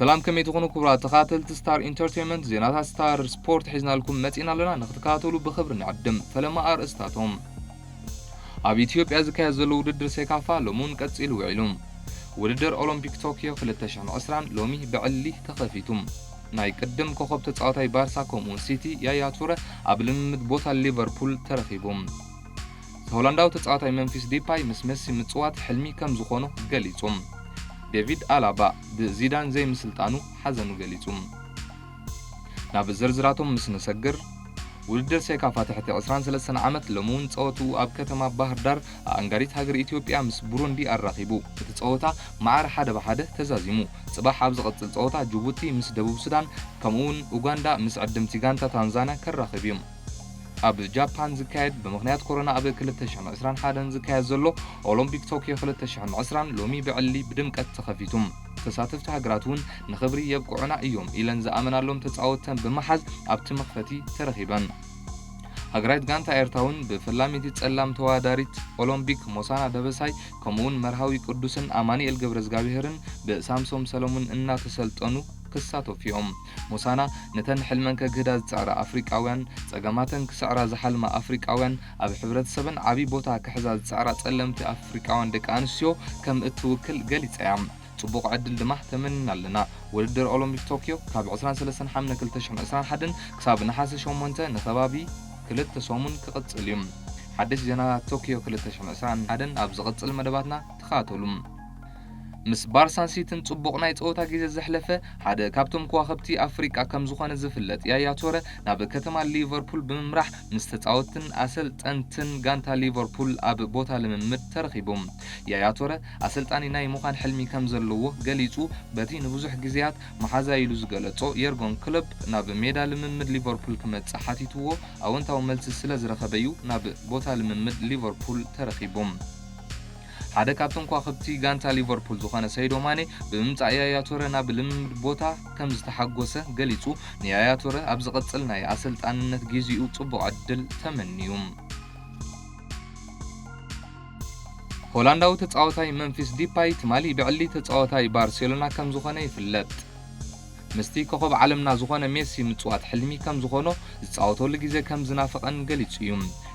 ሰላም፣ ከመይ ትኾኑ ክቡራት ተኸታተልቲ ስታር ኢንተርቴይንመንት? ዜናታት ስታር ስፖርት ሒዝናልኩም መጺና ኣለና፣ ንክትከታተሉ ብኽብሪ ንዕድም። ፈለማ ኣርእስታቶም። ኣብ ኢትዮጵያ ዝካየድ ዘሎ ውድድር ሴካፋ ሎሚ እውን ቀጺሉ ውዒሉ። ውድድር ኦሎምፒክ ቶክዮ ክልተ ሽሕን ዕስራን ሎሚ ብዕሊ ተኸፊቱ። ናይ ቅድም ኮኸብ ተጻዋታይ ባርሳ ከምኡውን ሲቲ ያያ ቱረ ኣብ ልምምድ ቦታ ሊቨርፑል ተረኺቡ። ሆላንዳዊ ተጻዋታይ መምፊስ ዲፓይ ምስ መሲ ምጽዋት ሕልሚ ከም ዝኾኖ ገሊጹ። ዴቪድ ኣላባ ብዚዳን ዘይምስልጣኑ ሓዘኑ ገሊጹ። ናብ ዝርዝራቶም ምስ ንሰግር፣ ውድድር ሴካፋ ትሕቲ ዕስራን ሰለስተን ዓመት ሎሚ እውን ጸወትኡ ኣብ ከተማ ባህር ዳር ኣኣንጋዲት ሃገር ኢትዮጵያ ምስ ቡሩንዲ ኣራኺቡ። እቲ ጸወታ መዓር ሓደ ብሓደ ተዛዚሙ። ጽባሕ ኣብ ዝቕጽል ጸወታ ጅቡቲ ምስ ደቡብ ሱዳን ከምኡውን ኡጋንዳ ምስ ዕድምቲ ጋንታ ታንዛንያ ከራኽብ እዩ። ኣብ ጃፓን ዝካየድ ብምኽንያት ኮሮና ኣብ ክልተ ሽሕን ዕስራን ሓደን ዝካየድ ዘሎ ኦሎምፒክ ቶክዮ ክልተ ሽሕን ዕስራን ሎሚ ብዕሊ ብድምቀት ተኸፊቱ። ተሳተፍቲ ሃገራት እውን ንኽብሪ የብቅዑና እዮም ኢለን ዝኣመናሎም ተጻወተን ብምሓዝ ኣብቲ መኽፈቲ ተረኺበን። ሃገራዊት ጋንታ ኤርትራ እውን ብፈላሚቲ ጸላም ተወዳዳሪት ኦሎምፒክ ሞሳና ደበሳይ ከምኡውን መርሃዊ ቅዱስን ኣማኑኤል ገብረዝጋብሄርን ብሳምሶም ሰለሙን እናተሰልጠኑ ክሳተፉ እዮም። ሞሳና ነተን ሕልመን ከግህዳ ዝጸዕራ ኣፍሪቃውያን፣ ጸገማተን ክስዕራ ዝሓልማ ኣፍሪቃውያን፣ ኣብ ሕብረተሰበን ዓቢ ቦታ ክሕዛ ዝጸዕራ ጸለምቲ ኣፍሪቃውያን ደቂ ኣንስትዮ ከም እትውክል ገሊጻ እያ። ጽቡቕ ዕድል ድማ ተመኒና ኣለና። ውድድር ኦሎምፒክ ቶክዮ ካብ ዕስራን ሰለስተን ሓምለ ክልተ ሽሕን ዕስራን ሓደን ክሳብ ነሓሰ ሸሞንተ ንኸባቢ ክልተ ሰሙን ክቕጽል እዩ። ሓደሽ ዜና ቶክዮ ክልተ ሽሕን ዕስራን ሓደን ኣብ ዝቕጽል መደባትና ተኸታተሉ። ምስ ባርሳን ሲቲን ጽቡቕ ናይ ጸወታ ግዜ ዘሕለፈ ሓደ ካብቶም ከዋኽብቲ ኣፍሪቃ ከም ዝኾነ ዝፍለጥ ያያ ቱረ ናብ ከተማ ሊቨርፑል ብምምራሕ ምስ ተጻወትትን ኣሰልጠንትን ጋንታ ሊቨርፑል ኣብ ቦታ ልምምድ ተረኺቡ። ያያ ቱረ ኣሰልጣኒ ናይ ምዃን ሕልሚ ከም ዘለዎ ገሊጹ፣ በቲ ንብዙሕ ግዜያት መሓዛ ኢሉ ዝገለጾ የርጎን ክሎፕ ናብ ሜዳ ልምምድ ሊቨርፑል ክመጽእ ሓቲትዎ ኣወንታዊ መልሲ ስለ ዝረኸበ እዩ ናብ ቦታ ልምምድ ሊቨርፑል ተረኺቡ። ሓደ ካብቶም ከዋኽብቲ ጋንታ ሊቨርፑል ዝኾነ ሰይዶ ማኔ ብምምጻእ ያያ ቱረ ናብ ልምምድ ቦታ ከም ዝተሓጎሰ ገሊጹ፣ ንያያ ቱረ ኣብ ዝቕጽል ናይ ኣሰልጣንነት ግዜኡ ጽቡቕ ዕድል ተመንዩ። ሆላንዳዊ ተጻዋታይ መምፊስ ዲፓይ ትማሊ ብዕሊ ተጻዋታይ ባርሴሎና ከም ዝኾነ ይፍለጥ። ምስቲ ኮኸብ ዓለምና ዝኾነ ሜሲ ምጽዋት ሕልሚ ከም ዝኾኖ፣ ዝጻወተሉ ግዜ ከም ዝናፍቐን ገሊጹ እዩ።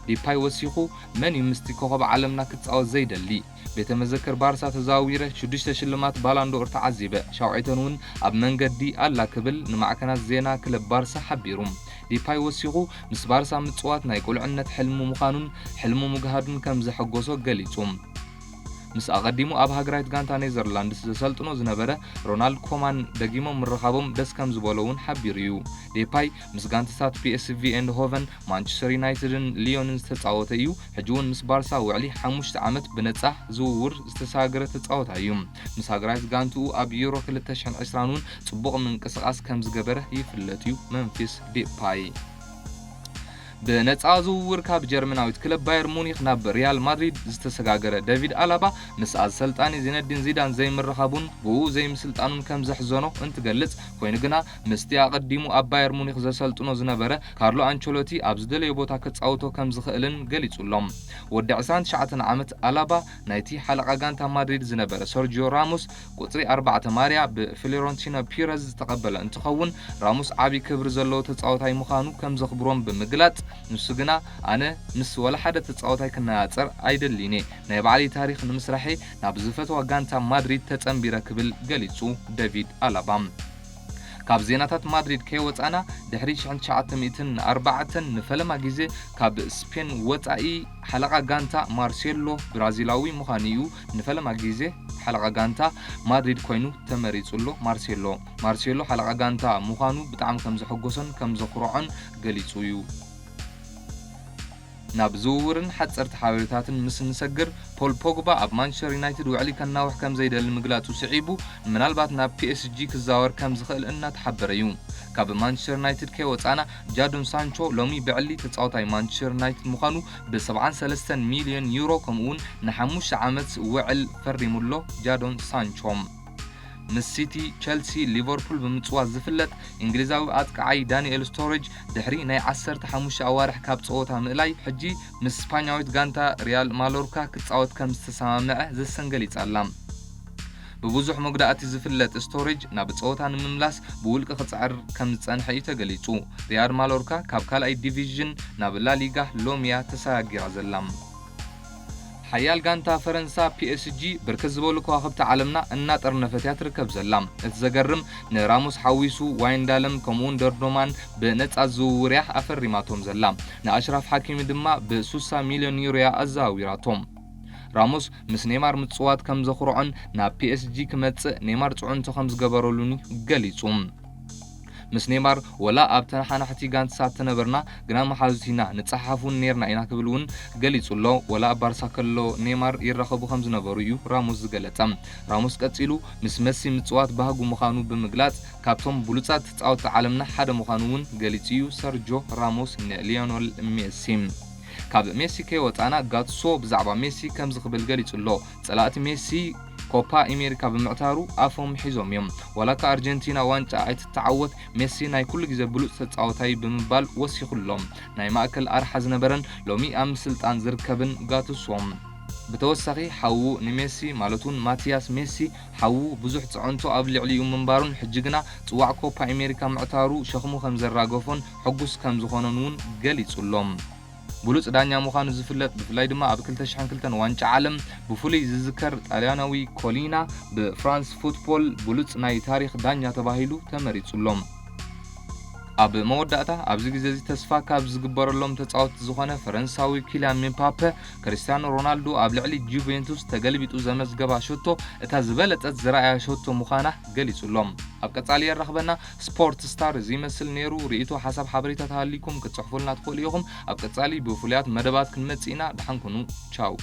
ዲፓይ ወሲኹ፣ መን እዩ ምስቲ ኮኸብ ዓለምና ክጻወት ዘይደሊ? ቤተ መዘክር ባርሳ ተዘዋዊረ ሽዱሽተ ሽልማት ባላንዶር ተዓዚበ፣ ሻውዒተን እውን ኣብ መንገዲ ኣላ ክብል ንማዕከናት ዜና ክለብ ባርሳ ሓቢሩ። ዲፓይ ወሲኹ፣ ምስ ባርሳ ምጽዋት ናይ ቁልዕነት ሕልሙ ምዃኑን ሕልሙ ምግሃዱን ከም ዘሐጎሶ ገሊጹ። ምስ ኣቐዲሙ ኣብ ሃገራዊት ጋንታ ኔዘርላንድስ ዘሰልጥኖ ዝነበረ ሮናልድ ኮማን ደጊሞም ምርኻቦም ደስ ከም ዝበሎ እውን ሓቢሩ እዩ። ዴፓይ ምስ ጋንታታት ፒ ኤስ ቪ ኤንድሆቨን፣ ማንቸስተር ዩናይትድን ሊዮንን ዝተጻወተ እዩ። ሕጂ እውን ምስ ባርሳ ውዕሊ ሓሙሽተ ዓመት ብነጻ ዝውውር ዝተሰጋገረ ተጻወታይ እዩ። ምስ ሃገራዊት ጋንትኡ ኣብ ዩሮ ክልተ ሽሕን ዕስራን እውን ጽቡቕ ምንቅስቓስ ከም ዝገበረ ይፍለጥ እዩ መምፊስ ዴፓይ። ብነጻ ዝውውር ካብ ጀርመናዊት ክለብ ባየር ሙኒክ ናብ ሪያል ማድሪድ ዝተሰጋገረ ዳቪድ ኣላባ ምስ ኣሰልጣኒ ዚነዲን ዚዳን ዘይምርኻቡን ብኡ ዘይምስልጣኑን ከም ዘሕዘኖ እንትገልጽ፣ ኮይኑ ግና ምስቲ ኣቐዲሙ ኣብ ባየር ሙኒክ ዘሰልጥኖ ዝነበረ ካርሎ ኣንቸሎቲ ኣብ ዝደለዮ ቦታ ክጻውቶ ከም ዝኽእልን ገሊጹ ኣሎ። ወዲ ዕስራን ትሽዓተን ዓመት ኣላባ ናይቲ ሓለቓ ጋንታ ማድሪድ ዝነበረ ሰርጂዮ ራሞስ ቁጽሪ ኣርባዕተ ማርያ ብፍሎረንቲኖ ፒረዝ ዝተቐበለ እንትኸውን፣ ራሞስ ዓቢ ክብሪ ዘለዎ ተጻዋታይ ምዃኑ ከም ዘኽብሮም ብምግላጽ፣ ንሱ ግና፣ "ኣነ ምስ ወላ ሓደ ተጻዋታይ ክነጻጸር ኣይደልይን እየ፣ ናይ ባዕለይ ታሪኽ ንምስራሐ ናብ ዝፈትዋ ጋንታ ማድሪድ ተጸንቢረ" ክብል ገሊጹ ዳቪድ ኣላባ። ካብ ዜናታት ማድሪድ ከይወጻና፣ ድሕሪ ሽሕን ትሽዓተ ሚእትን ኣርባዕተን ንፈለማ ግዜ ካብ ስፔን ወጻኢ ሓለቓ ጋንታ ማርሴሎ፣ ብራዚላዊ ምዃኑ እዩ፣ ንፈለማ ግዜ ሓለቓ ጋንታ ማድሪድ ኮይኑ ተመሪጹ ኣሎ። ማርሴሎ፣ ማርሴሎ ሓለቓ ጋንታ ምዃኑ ብጣዕሚ ከም ዘሐጎሶን ከም ዘኹርዖን ገሊጹ እዩ። ናብ ዝውውርን ሓጸርቲ ሓበሬታትን ምስ ንሰግር፣ ፖል ፖግባ ኣብ ማንቸስተር ዩናይትድ ውዕሊ ከናውሕ ከም ዘይደሊ ምግላጹ ስዒቡ፣ ምናልባት ናብ ፒ ኤስ ጂ ክዛወር ከም ዝኽእል እናተሓበረ እዩ። ካብ ማንቸስተር ዩናይትድ ከይወጻና፣ ጃዶን ሳንቾ ሎሚ ብዕሊ ተጻዋታይ ማንቸስተር ዩናይትድ ምዃኑ ብ ሰብዓን ሰለስተን ሚልዮን ዩሮ፣ ከምኡውን ንሓሙሽተ ዓመት ውዕል ፈሪሙ ኣሎ። ጃዶን ሳንቾ ምስ ሲቲ፣ ቸልሲ፣ ሊቨርፑል ብምጽዋት ዝፍለጥ እንግሊዛዊ ኣጥቃዓይ ዳንኤል ስቶሬጅ ድሕሪ ናይ ዓሰርተ ሓሙሽተ ኣዋርሕ ካብ ጸወታ ምእላይ፣ ሕጂ ምስ ስፓኛዊት ጋንታ ሪያል ማሎርካ ክጻወት ከም ዝተሰማምዐ ዘሰን ገሊጻ ኣላ። ብብዙሕ መጉዳእቲ ዝፍለጥ ስቶሪጅ ናብ ጸወታ ንምምላስ ብውልቂ ክጽዕር ከም ዝጸንሐ እዩ ተገሊጹ። ሪያድ ማሎርካ ካብ ካልኣይ ዲቪዥን ናብ ላሊጋ ሎሚያ ተሰጋጊራ ዘላ። ሓያል ጋንታ ፈረንሳ ፒኤስጂ ብርክት ዝበሉ ከዋኽብቲ ዓለምና እናጠርነፈት እያ ትርከብ ዘላ። እቲ ዘገርም ንራሞስ ሓዊሱ ዋይንዳለም ከምኡውን ደርዶማን ብነጻ ዝውውር እያ ኣፈሪማቶም ዘላ። ንኣሽራፍ ሓኪሚ ድማ ብ60 ሚልዮን ዩሮ እያ ኣዘዋዊራቶም። ራሞስ ምስ ኔማር ምጽዋት ከም ዘኹርዖን ናብ ፒኤስጂ ክመጽእ ኔማር ጽዕንቶ ከም ዝገበረሉን እዩ ገሊጹ። ምስ ኔማር ወላ ኣብ ተነሓናሕቲ ጋንትሳት ተነበርና ግና መሓዙቲና ንጸሓፉን ኔርና ኢና ክብል እውን ገሊጹ ኣሎ። ወላ ኣብ ባርሳ ከሎ ኔማር ይራኸቡ ከም ዝነበሩ እዩ ራሞስ ዝገለጸ። ራሞስ ቀጺሉ ምስ መሲ ምጽዋት ባህጉ ምዃኑ ብምግላጽ ካብቶም ብሉጻት ተጻወትቲ ዓለምና ሓደ ምዃኑ እውን ገሊጹ እዩ ሰርጆ ራሞስ ንሊዮኖል ሜሲ። ካብ ሜሲ ከይወጻና ጋትሶ ብዛዕባ ሜሲ ከምዚ ክብል ገሊጹ ኣሎ። ጸላእቲ ሜሲ ኮፓ ኣሜሪካ ብምዕታሩ ኣፎም ሒዞም እዮም። ዋላ እካ ኣርጀንቲና ዋንጫ ኣይትተዓወት ሜሲ ናይ ኩሉ ግዜ ብሉጽ ተጻወታይ ብምባል ወሲኹሎም። ናይ ማእከል ኣርሓ ዝነበረን ሎሚ ኣብ ምስልጣን ዝርከብን ጋትሶ። ብተወሳኺ ሓዉ ንሜሲ ማለት እውን ማቲያስ ሜሲ ሓዉ ብዙሕ ጽዕንቶ ኣብ ልዕሊኡ ምንባሩን ሕጂ ግና ጽዋዕ ኮፓ ኣሜሪካ ምዕታሩ ሸኽሙ ከም ዘራገፎን ሕጉስ ከም ዝኾነን እውን ገሊጹ ኣሎ። ብሉጽ ዳኛ ምዃኑ ዝፍለጥ ብፍላይ ድማ ኣብ ክልተ ሽሕን ክልተን ዋንጫ ዓለም ብፍሉይ ዝዝከር ጣልያናዊ ኮሊና ብፍራንስ ፉትቦል ብሉጽ ናይ ታሪኽ ዳኛ ተባሂሉ ተመሪጹ ኣሎ። ኣብ መወዳእታ ኣብዚ ግዜ እዚ ተስፋ ካብ ዝግበረሎም ተጻወትቲ ዝኾነ ፈረንሳዊ ኪልያን ምባፐ ክርስቲያኖ ሮናልዶ ኣብ ልዕሊ ጁቬንቱስ ተገልቢጡ ዘመዝገባ ሸቶ እታ ዝበለጸት ዝረኣያ ሸቶ ምዃና ገሊጹ ኣሎ። ኣብ ቀጻሊ የራኽበና። ስፖርት ስታር እዚ ይመስል ነይሩ። ርእይቶ፣ ሓሳብ፣ ሓበሬታ ተሃሊኩም ክትጽሕፉልና ትኽእሉ ኢኹም። ኣብ ቀጻሊ ብፍሉያት መደባት ክንመጽእ ኢና። ደሓን ኩኑ። ቻው።